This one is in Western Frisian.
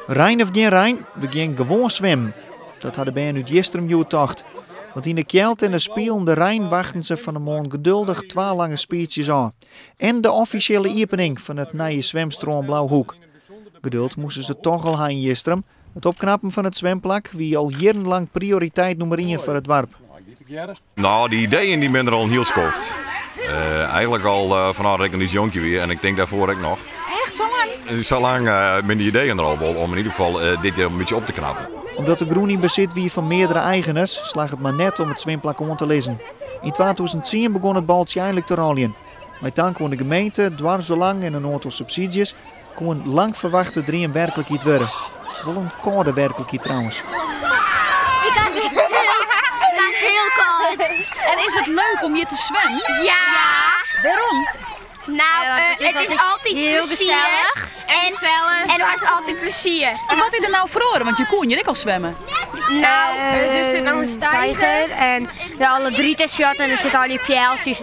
Rein of gjin rein, we gean gewoan swimmen. Dat ha de bern út Jistrum hjoed tocht. Want yn de kjeld en de spielende rein wachten se fan 'e moarn geduldich twa lange speeches ôf. En de offisjele iepening fan it nije swimstrân Blauhoek. Geduld moasten se toch al ha yn Jistrum. It opknappen fan it swimplak wie al jierrenlang prioriteit nûmer ien foar it doarp. No, dy ideeën dy binne der al in hiel skoft. Eigenlik al fanôf dat ik in lyts jonkje wie en ik tink dêrfoar ek noch. Echt sa lang? Sa lang binne dy ideeën der al wol om yn ieder gefal dit hjir in bytsje op te knappen. Omdat de grûn yn besit wie fan meardere eigeners, slagge it mar net om it swimplak oan te lizzen. Yn 2010 begûn it baltsje einlik te rôljen. Mei tank oan de gemeente, doarpsbelang en in oantal subsydzjes koe in lang ferwachte dream werklikheid wurde. Wol in kâlde werklikheid trouwens. Ik ha it hiel kâld. En is it leuk om hjir te swimmen? Ja. Wêrom? Nou, it is altyd Hiel plezier. gesellich. En gesellich. En do hast altyd plezier. En wat is der no feroare? Want je koene hjir ek al swimme. Nou, der sit no in steiger en de alle drie te shot en der sitte al dy pealtsjes.